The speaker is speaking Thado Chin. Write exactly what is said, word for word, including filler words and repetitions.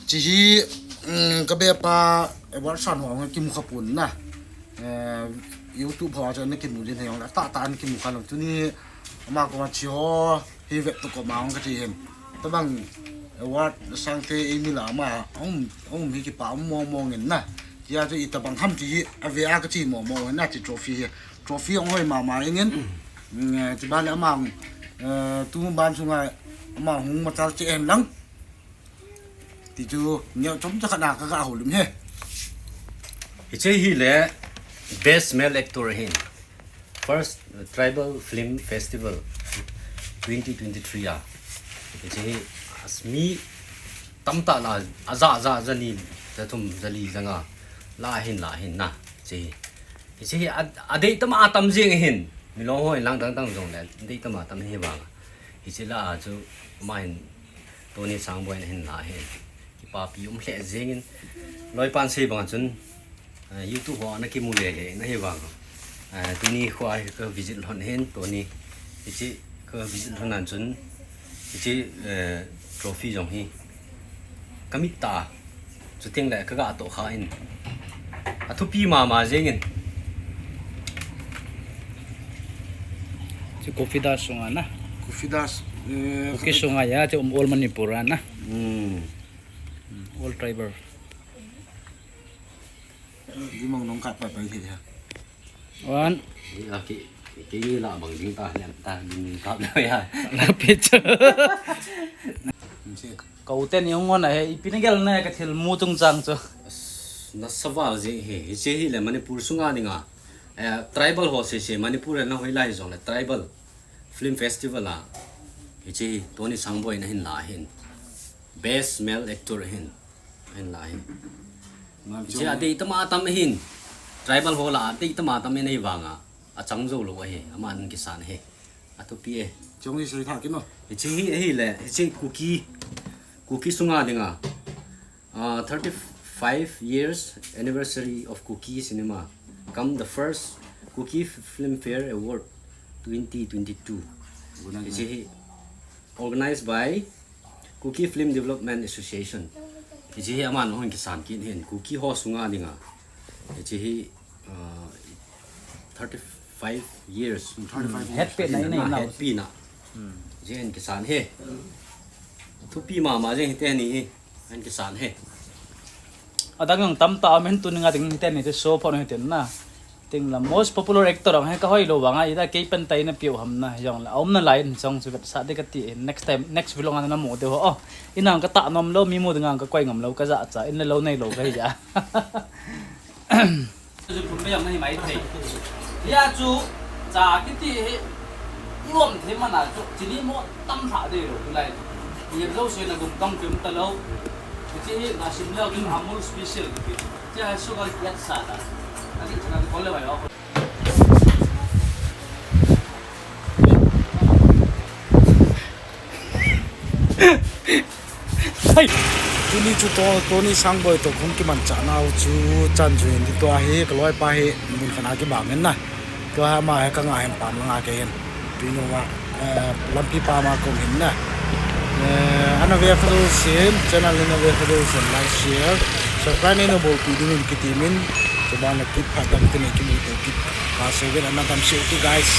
Hiche hi, um, ka bepa award san ho a kimu kha pon na. Eh, YouTube ho a chu ana kimu jin, hijongle tahtah ana kimu kha lou. Tuni ama koma hiche ho hi vet to koma hung kati hin. Tabang award sangte eimi la ama um, um hi kipa um mong mong in na. Tia chu itobang ham ti hi ave a kati mong mong in na, hiche trophy hi. Trophy hung hoi mama in. Mm, eh, hiche ban le ama, eh, tuban sunga ama hung machal che en lang. Ti chu neo chom cha khat na ka ga houlim e. Hiche hi le Best Male Actor hin. First, uh, Tribal Film Festival twenty twenty-three a. Hiche hi as mi tamtah la, aja, ja, jani, jathum, jali, janga la hin, la hin na. Hiche hi. Hiche hi a, adei tama atam jing hin. Milong ho in lang dang dang jongle, adei tama atam hi vang. Hiche la a chu ama hin Tony Sangboi in ahin la ahi. Kipapi um lheh jengin. Loipan sei banga chun, eh, YouTube ho ana kimu lele in ahi vang. Eh, tuni kho a hi ka visit lhon hin, Tony. Hiche ka visit lhon nan chun, hiche, eh, trophy jong hi ka mit a. Chuteng le ka ga toh kha in. Athupi mama jengin. Hiche Coffee Dust sunga na. Coffee Dust, eh, Kuki sunga ya, hiche um all Manipur a na. Hmm. Hmm, all tribal. Di mang nong kat pa pa hi ha. One. Ni a ki, ki ni la bang ding ta, ni ta, ni kap le ya. La picture. Ka u te ni hung on a he, ipi na gel na ka thil mu chungchang chu. As, nasa val jeng e, hiche hi le Manipur sunga dinga. Eh, tribal ho sese, Manipur a na hoilai jongle, tribal film festival a. Hiche hi, Tony Sangboi in ahin la hin. Best male actor hin. Ahin la hin. Hiche adei tama atam hin. Tribal ho la, adei tama atam hin ahi vanga. Achang jou lou ahi, aman kisan ahi. Athupi e. Chong hi sei tha kit mo. Hiche hi, hi le, hiche Kuki, Kuki sunga dinga. Uh, thirty-five years anniversary of Kuki cinema. Come the first Kuki F-, Filmfare Award twenty twenty-two. Hiche hi organized by Kuki Film Development Association. Hiche hi aman hung kisan kit hin Kuki ho sunga dinga. Hiche hi, uh, thirty-five years. Thirty-five years. Hetpi na, hetpi na. Hmm. Hiche hin kisan e. Thupi mama jeng hite ni hi. Hin kisan e. Adang jong tamtah um in, tuni nga ding hite ni te show pho no hite na. Ting la most popular actor ang he ka hoi lou vanga, ida kei pen tai na piu ham na, jong la, um na lai in jong chu vetsah de kati, next time, next vlog a na mu de ho. Oh, ina ka tah nom lou, mi mu dinga ka koi ngam lou, ka ja cha, in le lou nei lou ka hi ja. Chu phun be jong na hi mai thei. Ya chu, cha kiti hi, i um thei mana chu, chini mo tam tha de lou, tu lai. Ni lou se na gum tong kim ta lou. Chu hi na sim lou, kin Amul special. Chu hi sugar kiat sa ta. Ani chana ko le vai. Hai. Tuni chu to, Tony Sangboi to kong kiman cha nau chu chan chu hin tua hi ka loipa hi mun khat a kibang in na. Tua hi ama hi ka nga hin pam langa kei hin. Tui nunga, eh, lampi pama kong hin na. Eh, ana ve kha lou sin, channel ana ve kha lou sin, like, share, subscribe nei na bolpi ding in kiti min. Chuban le kit phat dang tin kimu to kit. Ka se ve na dam se ti guys.